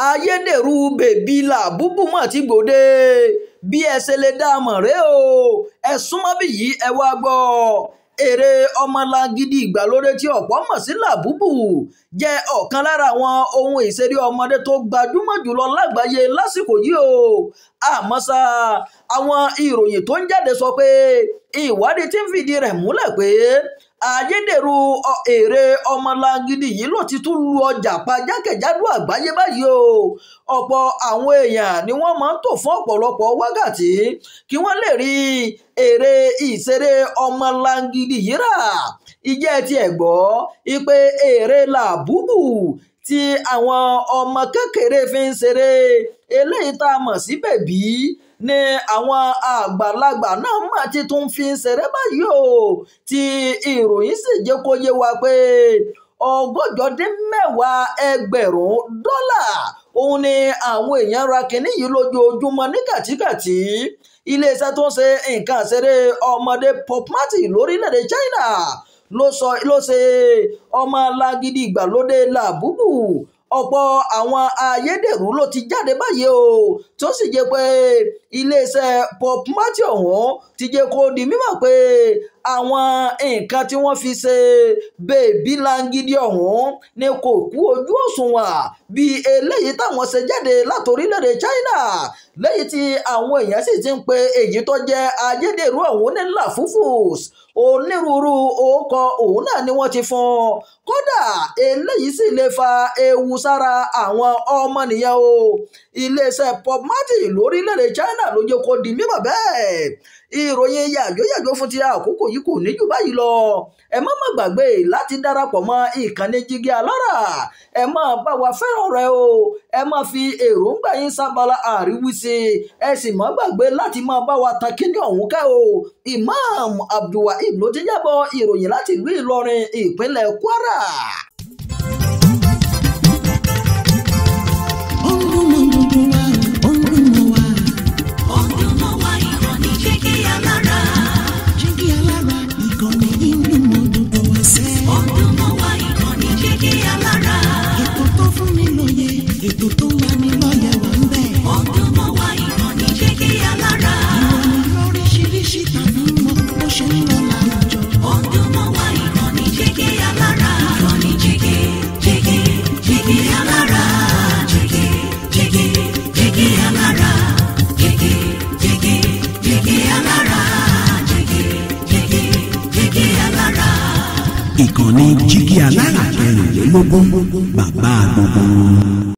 Ayédèrú bèbí làbúbù mọ̀ tí gbòde bí ẹ ṣe lè dá a mọ̀ rèé o. Ẹ súnmọ́ bí yìí, ẹ wá gbọ́. Èrè ọmọlangidi ìgbàlódé tí ọ̀pọ̀ mọ̀ sí làbúbù jẹ́ ọ̀kan lára àwọn ohun ìṣeré ọmọdé tó gbajúmọ̀ jùlọ lágbàáyé lásìkò yìí o. Àmọ́ ṣá, àwọn ìròyìn tó ń jáde sọ pé ìwádìí ti ń fìdí rẹ̀ múlẹ̀ pé ayédèrú èrè ọmọlangidi yìí ló ti tún lu ọjà pa jákèjádò àgbáyé báyìí o. Ọ̀pọ̀ àwọn èèyàn ni wọ́n máa ń tò fún ọ̀pọ̀lọpọ̀ wákàtí kí wọ́n lè rí èrè ìṣeré ọmọlangidi yìí rà. Ìjẹ́ ti ẹ̀ gbọ́ ipe èrè làbúbù tí àwọn ọmọ kékeré fi ń ṣeré eléyìí tá a mọ̀ sí bèbí ni àwọn àgbàlagbà náà mà ti tún fi ń ṣeré báyìí o, tí ìròyìn sì jẹ́ kó yé wa pé 190 ẹgbẹ̀rún dọ́là òun ni àwọn èèyàn ra kínní yìí lójoojúmọ́ ní kàtíkàtí. Iléeṣẹ́ tó ń ṣe nǹkan ṣeré ọmọdé Pop Mart lórílẹ̀‐èdè China ló ṣe ọmọlangidi ìgbàlódé làbúbù. Ọ̀pọ̀ àwọn ayédèrú ló ti jáde báyìí o, tó sì jẹ́ pé iléeṣẹ́ Pop Mart ọ̀hún ti jẹ́ kó di mímọ̀ pé àwọn nǹkan tí wọ́n fi ṣe bèbí langidi ọ̀hún ni kò kú ojú òṣùwọ̀n bí eléyìí táwọn ṣe jáde látorílẹ̀-èdè China, lẹ́yìn tí àwọn èèyàn sì ti ń pe èyí tó jẹ́ ayédèrú ọ̀hún ní làfúfùs. Onírúurú orúkọ òun náà ni wọ́n ti fún un. Kódà eléyìí sì lè fa ewu sára àwọn ọmọnìyàn o. Iléeṣẹ́ Pop Mart lórílẹ̀-èdè China ló jẹ́ kó di mímọ̀ bẹ́ẹ̀. Ìròyìn yàjóyàjó fún ti àkókò yìí kò ní jù báyìí lọ. Ẹ má má gbàgbé láti darapọ̀ mọ́ ìkànnì Jígí Alára. Ẹ má bá wa fẹ́ràn rẹ o. Ẹ má fi èròǹgbà yín sábàlá àríwísí. Ẹ sì má gbàgbé láti máa bá wa tan kíní ọ̀hún kẹ́ o. Imam Abdulwaheed ló ti jábọ̀ ìròyìn láti ìlú Ìlọrin, ìpínlẹ̀ Kwara. Ètò tó ń lani lọ́yẹ̀ wà ń bẹ̀. Ó dùn mọ́ wa, ìkànnì Jígí Alára. Ìròyìn lóríṣiríṣi tàbí mọ bó ṣe ń lọ láwùjọ. Ó dùn mọ́ wa, ìkànnì Jígí Alára. Ìkànnì Jígí, Jígí, Jígí Alára. Jígí, Jígí, Jígí Alára. Jígí, Jígí, Jígí Alára. Jígí, Jígí, Jígí Alára. Ìkànnì Jígí Alára 24 bàbá gbogbo.